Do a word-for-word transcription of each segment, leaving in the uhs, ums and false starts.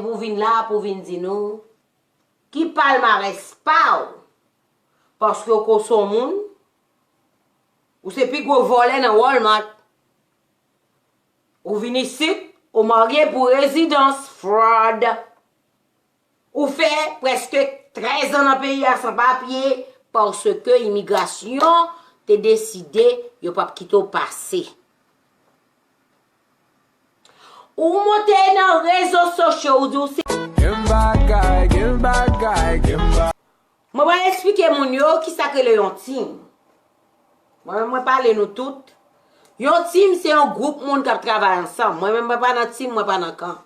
Pou w vin la, pou w vin di nou ki palmarès pa w. Paske w ko se yon moun, ou se pi gwo vòlè nan Walmart. Ou vin isit, ou marye pou rezidans, fraud. Ou fè prèske trèz an nan peyi a san papye, paske imigrasyon te deside yo p ap kite w pase. Ou monte nan rezo sosyo, ou di w se Gen bad guy, gen bad guy, gen bad. Mwen pral eksplike moun yo kisa k rele yon team. Mwen menm mwen pale nou tout. Yon team se yon gwoup moun k ap travay ansanm. Mwen menm mwen pa nan team, mwen pa nan kan.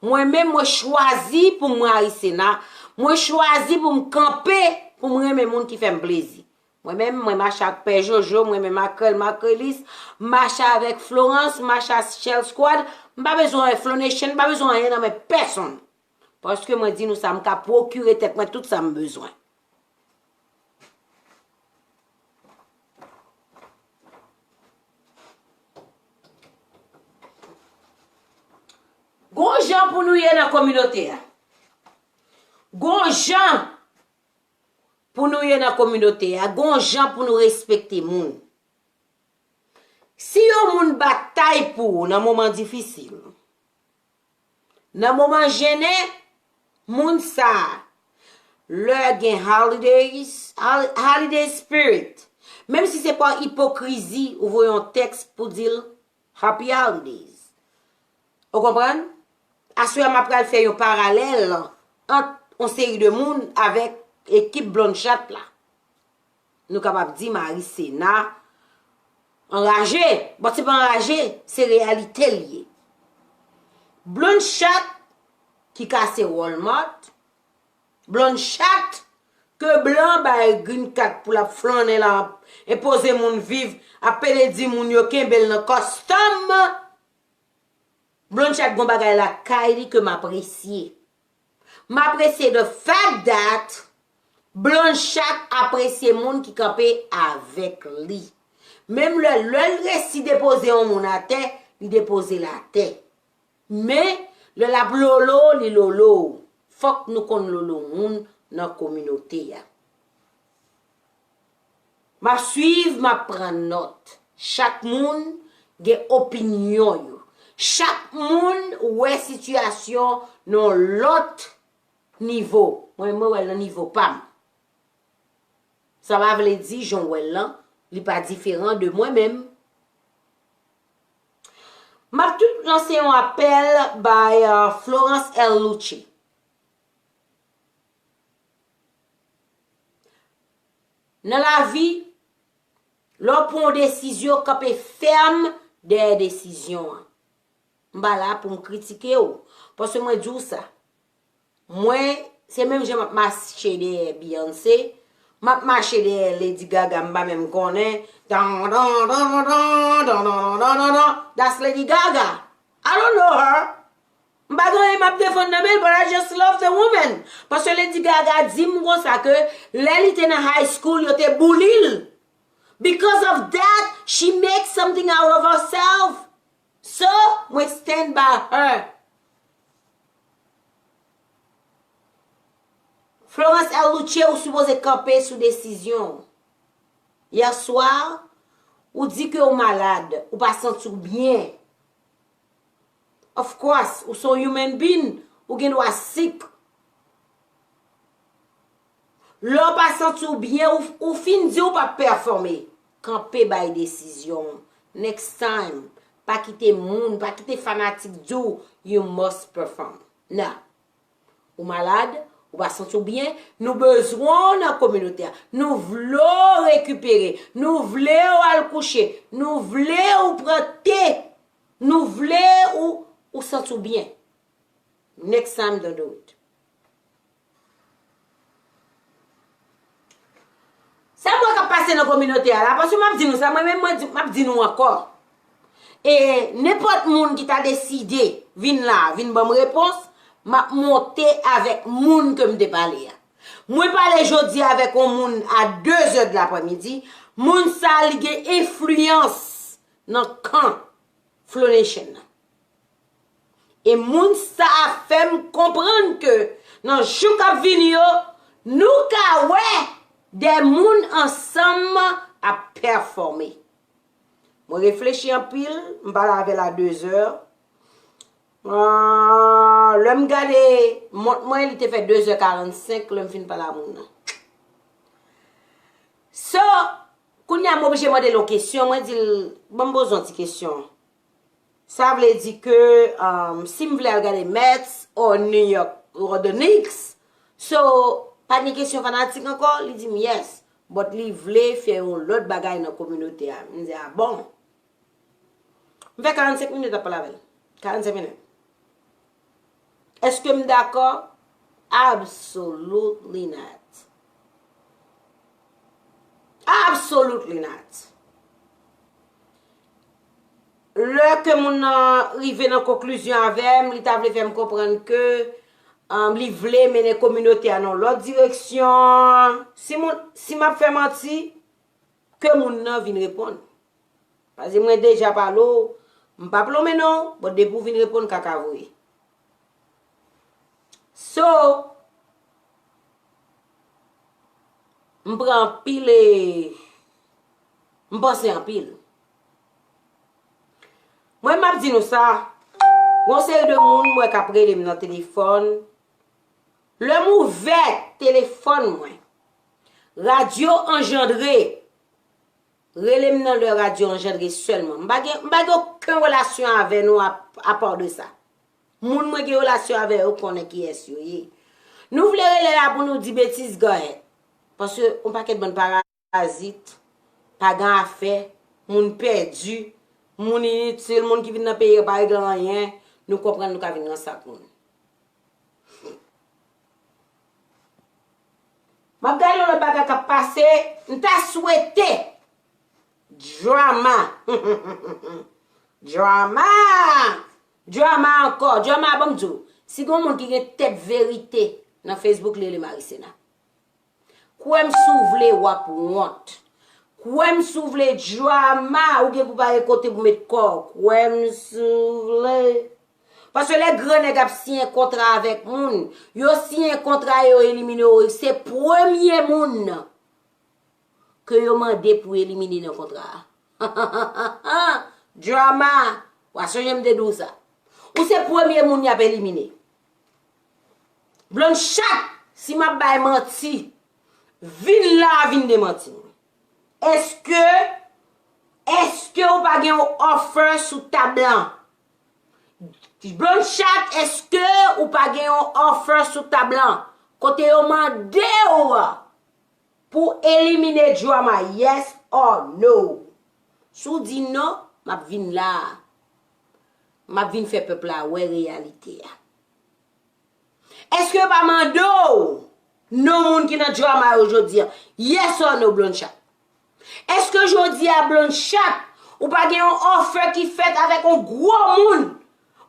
Mwen menm mwen chwazi pou mwen Arisena. Mwen chwazi pou m kanpe, pou m renmen moun ki fè m plezi. Mwen menm mwen mache ak Pè Jojo, mwen menm Makrèl Makrelis, mache avèk Florence, mache ak Shell Squad. M pa bezwen Flow Nation, m pa bezwen anyen nan men pèsonn. Paske mwen di nou sa, m ka pwokire tèt mwen tout sa m bezwen. Gon jan pou nou ye nan kominote a. Gon jan pou nou ye nan kominote a. Gon jan pou nou respekte moun. Si yon moun batay pou ou nan moman difisil, nan moman jennen, moun sa a, lè gen holidays, hol- holiday spirit, menm si se pa ipokrizi, ou voye yon tèks pou di l Happy Holidays. Ou konprann? Aswè a m ap pral fè yon paralèl ant yon seri de moun avèk ekip Blonde Chat la. Nou kapab di Marisena anraje. Bon, se pa anraje, se reyalite l ye. Blonde Chat ki kase Walmart, Blonde Chat ke blan bay green card pou l ap flannen la, enpoze moun viv, ap pede di moun yo kenbe l nan custom. Blonde Chat gon bagay lakay li ke m apresye. M apresye the fact that Blonde Chat apresye moun ki kanpe avèk li. Menm lè, lè l resi depoze yon moun atè, li depoze l atè. Men, lè l ap lolo, li lolo. Fòk nou konn lolo moun nan kominote a. M ap swiv, m ap pran nòt. Chak moun gen opinyon yo. Chak moun wè sitiyasyon nan yon lòt nivo. Mwen, mwen wè l nan nivo pa m. Sa pa vle di jan w wè l lan, li pa diferan de mwen menm. M ap tou lanse yon apèl bay, uh, Florence L. Louche. Nan lavi, lè w pran yon desizyon, kanpe fèm dèyè desizyon an. M pa la pou m kritike w, paske mwen di w sa. Mwen, se menm jan m ap mache dèyè Beyoncé, m ap mache dèyè Lady Gaga, m pa menm konnen. Tan, tan, tan, tan, tan, tan, tan, tan, tan, tan. That's Lady Gaga. I don't know her. M pa gen anyen m ap defann nan men l, but I just love the woman. Paske Lady Gaga di m konsa ke lè li te nan high school, yo te bouli l. Because of that, she make something out of herself. So, mwen stand by her. Florence L. Louche, ou sipoze kanpe sou desizyon w. Yè swa, ou di ke ou malad, ou pa santi w byen. Of course, ou se yon human being, ou gen dwa sick. Lè w pa santi w byen, ou, ou fin di w p ap pèfòme. Kanpe bay desizyon w. Next time, pa kite moun, pa kite fanatik di w you must perform. Non. Ou malad, ou pa santi w byen, nou bezwen w nan kominote a. Nou vle w rekipere, nou vle w al kouche, nou vle w pran te, nou vle ou, ou santi w byen. Next time, don't do it. Sa m wè k ap pase nan kominote a la, paske m ap di nou sa, mwen menm mwen di, m ap di nou ankò. E nenpòt moun ki ta deside vin la, vin ban m repons, m ap monte avèk moun ke m te pale a. Mwen pale jodi avèk yon moun a de zè de laprèmidi, moun sa li gen enfliyans nan kan Flow Nation nan. E moun sa a fè m konprann ke nan jou k ap vini yo, nou ka wè de moun ansanm ap pèfòme. Mwen reflechi anpil, m pale avè l a de zè. Ah, lè m gade mont mwen, li te fè de zè karannsenk lè m fin pale a moun nan. So, kounye a m oblije mande l yon kesyon, mwen di l, "Ban m poze yon ti kesyon." Sa vle di ke, um, si m vle al gade Mets or New York or the Knicks, so, pa gen kesyon fanatik ankò? Li di m, "Yes, but li vle fè yon lòt bagay nan kominote a." M di, "A bon?" M fè karannsenk minit ap pale avè l. Karannsenk minit. Èske m dakò? Absolutely not. Absolutely not. Lè ke moun nan rive nan konklizyon avè m, li ta vle fè m konprann ke, um, li vle mennen kominote a nan lòt direksyon. Si moun, si m ap fè manti, ke moun nan vin reponn. Paske mwen deja pale w, m p ap lonmen non, but depi w vin reponn, kaka voye. So, m pran anpil e m panse anpil. Mwen, m ap di nou sa, gon seri de moun m wè k ap rele m nan telefòn. Lè m ouvè telefòn mwen, radyo Anjandre rele m nan lè radyo Anjandre sèlman. M pa gen, m pa gen okenn relasyon avè nou a, apa de sa. Moun mwen gen relasyon avè yo konnen kiyès yo ye. Nou vle rele la pou nou di betiz, go ahead. Paske yon pakèt bann parazit, pa gen afè, moun pèdi, moun initil, moun ki vin nan peyi a pa regle anyen, nou konprann nou ka vin nan sak moun. M ap gade yon lòt bagay k ap pase, m ta swete drama. Drama! Drama ankò, drama, ban m di w, si gon moun ki gen tèt verite nan Facebook, li rele Marisena. Kwè m si w vle, w ap wont. Kwè m si w vle, drama, ou gen pou pa gen kote pou met kò w. Kwè m si w vle. Paske lè gran nèg ap siyen kontra avèk moun, yo siyen kontra, yo elimine w, se premye moun ke yo mande pou elimine nan kontra a. Drama, w a sonje m te di w sa. Ou se premye moun y ap elimine. Blonde Chat, si m ap bay manti, vin la, vin demanti m. Èske, èske ou pa gen yon offer sou tab lan? Blonde Chat, èske ou pa gen yon offer sou tab lan? Kote yo mande w pou elimine drama, yes or no? Si w di non, m ap vin la. M ap vin fè pèp la wè reyalite a. Èske yo pa mande w non moun ki nan drama yo jodi a? Yes or no, Blonde Chat? Èske jodi a, Blonde Chat, ou pa gen yon offer ki fèt avèk yon gwo moun,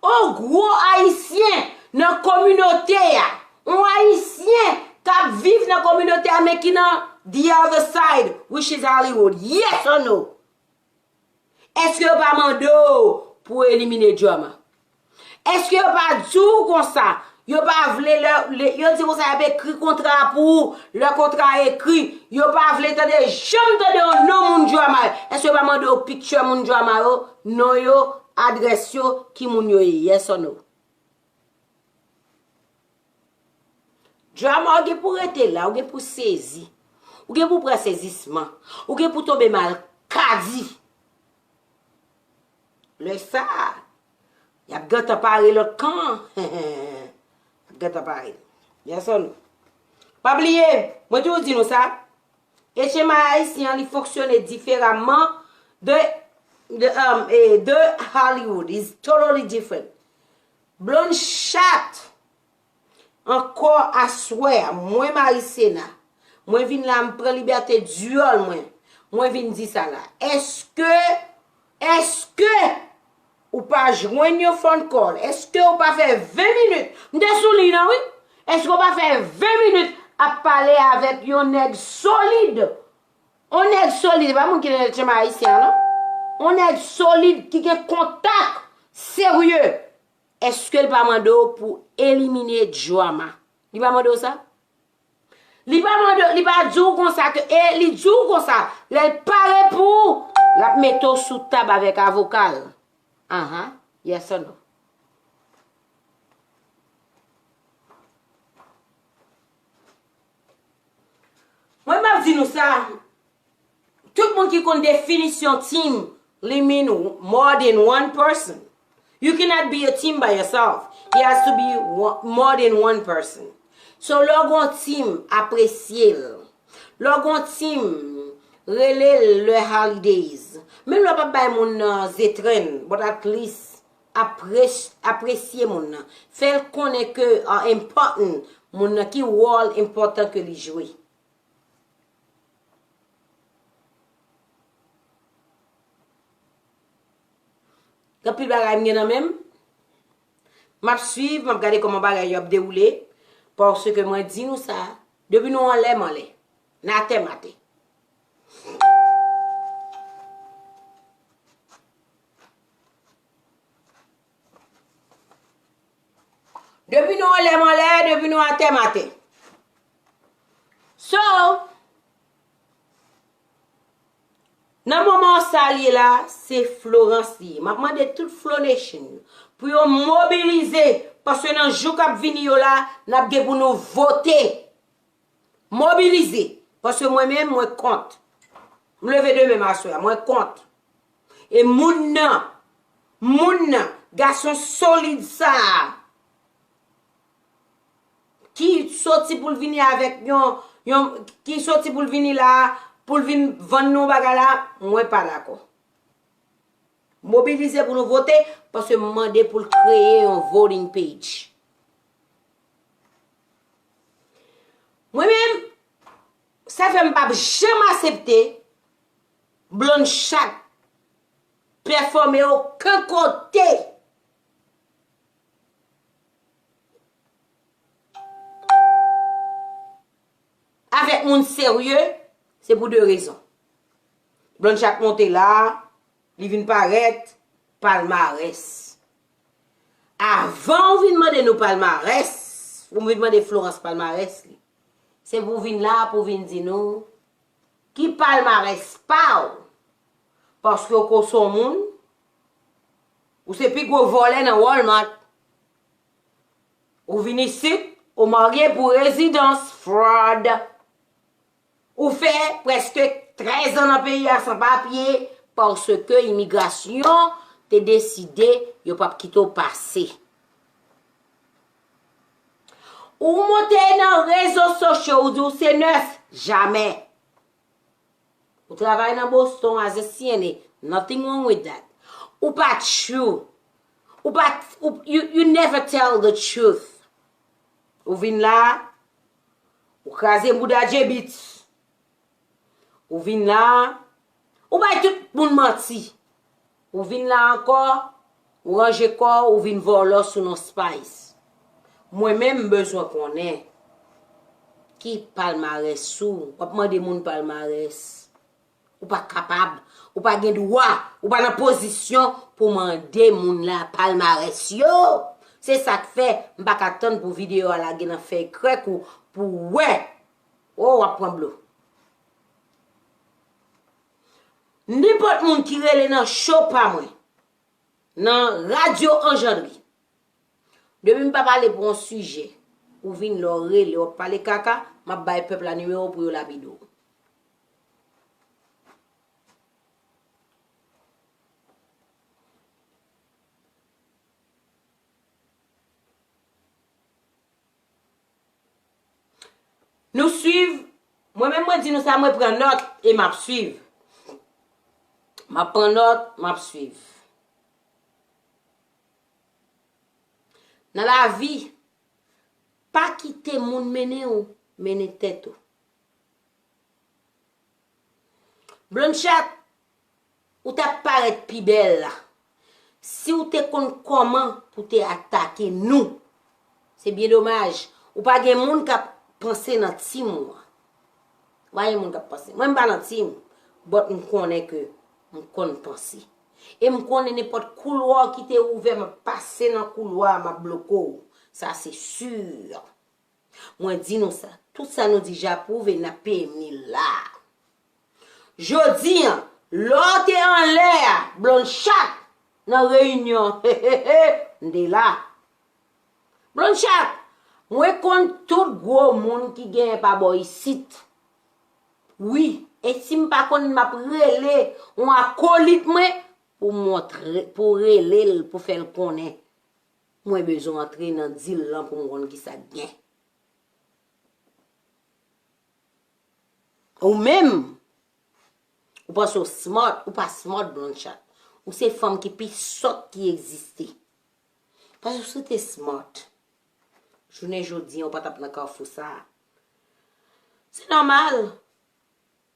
yon gwo ayisyen nan kominote a, yon ayisyen k ap viv nan kominote a, men ki nan the other side, which is Hollywood? Yes or no? Èske yo pa mande w pou w elimine drama? Èske yo pa di w konsa? Yo pa vle lè, lè, yo di konsa y ap ekri kontra pou ou. Lè kontra a ekri, yo pa vle tande, janm tande yon non moun drama yo. Èske yo pa mande w picture moun drama yo, non yo, adrès yo, ki moun yo ye? Yes or no? Drama, ou gen pou rete la, ou gen pou sezi. Ou gen pou pran sezisman. Ou gen pou tonbe malkadi. Lè sa a, y ap gentan pare lòt kan an. Y ap gentan pare. Yes or no? Pa bliye, mwen toujou di nou sa, H M I ayisyen an, li fonksyone diferaman de, de, um, e, de Hollywood. It's totally different. Blonde Chat, ankò aswè a, mwen Marisena, mwen vin la, m pran libète dyòl mwen. Mwen vin di sa la. Èske, èske ou pa jwenn yon phone call? Èske ou pa fè ven minit? M te sou liy nan, wi. Èske ou pa fè ven minit ap pale avèk yon nèg solid? Yon nèg solid, e pa moun ki nan chanm ayisyen an, non. Yon nèg solid ki gen kontak serye. Èske l pa mande w pou elimine Drama? Li pa mande w sa? Li pa mande, li pa di w konsa ke, e li di w konsa, lè l pare pou ou, l ap mete w sou tab avèk avoka l. Aha, yes or no? Mwen, m ap di nou sa, tout moun ki konn definisyon team, li mean more than one person. You cannot be a team by yourself. It has to be one, more than one person. So, lè w gon team, apresye l. Lè w gon team, rele l le holidays. Menm lè w p ap bay moun nan zetrenn, but at least apres-, apresye moun nan. Fè l konnen ke, uh, important moun nan, ki wòl enpòtan ke li jwe. Gen anpil bagay m gen nan men m. M ap swiv, m ap gade kòman bagay yo ap dewoule. Paske mwen di nou sa, depi nou anlè, m anlè. N atè, m atè. Depi nou anlè, m anlè, depi nou atè, m atè. So, nan moman sa l ye la, se Florence li ye. M ap mande tout Flo Nation pou yo mobilize, paske nan jou k ap vini yo la, n ap gen pou nou vote. Mobilize, paske mwen menm, mwen kont. M leve de men m aswè a, mwen kont. E moun nan, moun nan, gason solid sa a, ki soti pou l vini avèk yon, yon, ki soti pou l vini la, pou l vin vann nou bagay la, mwen pa dakò. Mobilize pou nou vote, paske m mande pou l kreye yon voting page. Mwen menm, sa fè m p ap janm aksepte Blonde Chat pèfòme okenn kote avèk moun serye, se pou de rezon. Blonde Chat monte la, li vin parèt palmarès. Avan w vin mande nou palmarès, ou vin mande Florence palmarès li. Se pou w vin la, pou w vin di nou ki palmarès pa w. Paske w koson moun, ou se pi gwo vòlè nan Walmart. Ou vin isit, ou marye pou rezidans, fraud. Ou fè prèske trèz an nan peyi a san papye, paske imigrasyon te deside yo p ap kite w pase. Ou monte nan rezo sosyo, ou di w se nèf, jamè. Ou travay nan Boston as a C N A, nothing wrong with that. Ou pa true. Ou pa, ou, you, you never tell the truth. Ou vin la, ou kraze bouda J-Beatz. Ou vin la, ou bay tout moun manti. Ou vin la ankò, ou ranje kò w, ou vin vòlò sou non Spice. Mwen menm, m bezwen konnen ki palmarès ou. W ap mande moun palmarès. Ou pa kapab. Ou pa gen dwa. Ou pa nan pozisyon pou mande moun la palmarès yo. Se sa k fè m pa ka tann pou videyo a lage nan fèy krèk ou pou w wè. O, w ap pran blo. Nenpòt moun ki rele nan show pa mwen, nan Radyo Anjandri, depi m pa pale pou yon sijè, ou vin la w rele, w ap pale kaka, m ap bay pèp la nimewo w pou yo lapide w. Nou swiv, mwen menm mwen di nou sa, mwen pran nòt e m ap swiv. M ap pran nòt, m ap swiv. Nan lavi, pa kite moun mennen w, mennen tèt ou. Blonde Chat, ou t ap parèt pi bèl la si w te konn kòman pou te atake nou. Se byen domaj, ou pa gen moun k ap panse nan team ou an. Ou pa gen moun k ap panse. Mwen, m pa nan team, but m konnen ke m konn panse. E m konnen nenpòt koulwa w kite ouvè, m ap pase nan koulwa a, m ap bloke w. Sa se si. Mwen di nou sa, tout sa nou di ja pwouve n ap peye m li la. Jodi a, lè w te anlè a, Blonde Chat, nan reyinyon, m te la. Blonde Chat, mwen konn tout gwo moun ki genyen pa bò isit. Wi, e si m pa konn, m ap rele yon akolit mwen pou montre, pou rele l, pou fè l konnen. Mwen bezwen antre nan dil lan pou m konn ki sa k gen. Ou menm, ou panse w smart, ou pa smart, Blonde Chat. Ou se fanm ki pi sòt ki egziste. Paske si w te smart, jounen jodi a, ou pa t ap nan kafou sa a. Se nòmal.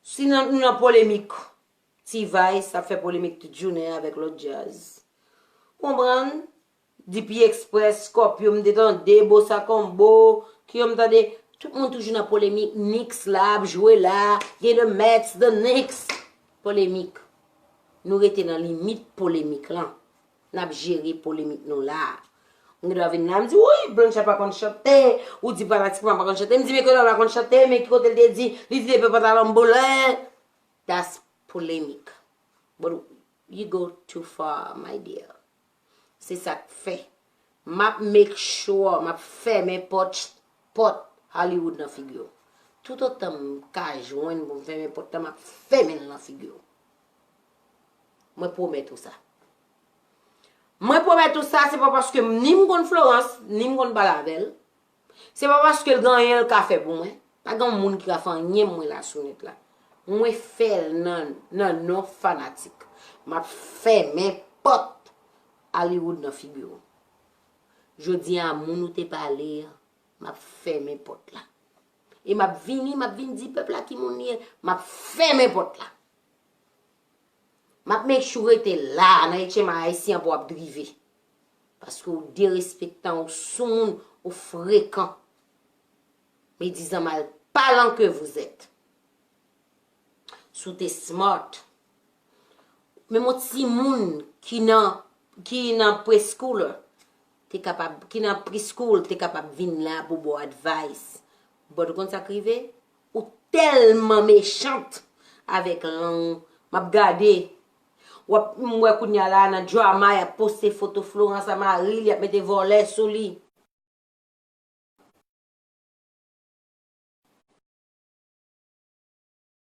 Si nan, nou nan polemik, T-Vice ap fè polemik tout jounen avèk lòt djaz. Konprann? D P Express, Scorpio, m te tande, Bossa Combo, ki yo m tande, tout moun toujou nan polemik, Nix la, ap jwe la, gen The Mets, The Knicks. Polemik. Nou rete nan limit polemik lan. N ap jere polemik nou la. Mwen gen dwa vin la, m di, wi, Blonde Chat pa konn chante, ou di fanatik mwen pa konn chante. M di, men kote l pa konn chante, men ki kote l te di, li di depi pantalon m boule. That's polemic. But you go too far, my dear. Se sa k fè. M ap make sure, m ap fèmen pòt, pòt Hollywood nan figi w. Toutotan m ka jwenn pou m fèmen pòt la, m ap fèmen l nan figi w. Mwen pwomèt ou sa. Mwen pwomèt ou sa, se pa paske m, ni m konn Florence, ni m konn pale avè l. Se pa paske l gen anyen l ka fè pou mwen. Pa gen moun ki ka fè anyen mwen la sou nèt la. Mwen fè l nan, nan non fanatik. M ap fèmen pòt Hollywood nan figi w. Jodi a, moun ou te pale a, m ap fèmen pòt la. E m ap vini, m ap vin di pèp la ki moun li ye, m ap fèmen pòt la. M ap make sure w rete la nan H M I Haïtien pou w ap drive. Paske w derespektan, w soumoun, w frekan. Médisant mal parlant que vous êtes. Si w te smart, menm yon timoun ki nan, ki nan preschool te kapab, ki nan preschool te kapab vin la pou ba w advice. But ou konn sa k rive? Ou tèlman mechant avèk lang ou. M ap gade. W ap, m wè kounye a la nan drama, y ap poste foto Florence a mari l, y ap mete vòlè sou li.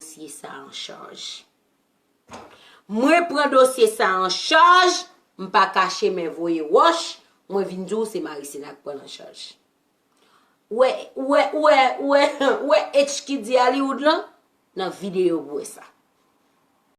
Dosye sa an chaj. Mwen pran dosye sa an chaj, m pa kache men voye wòch, mwen vin di w se Marisina k pran l an chaj. Wè, wè, wè, wè, wè H ki di Hollywood lan, nan videyo pou wè sa.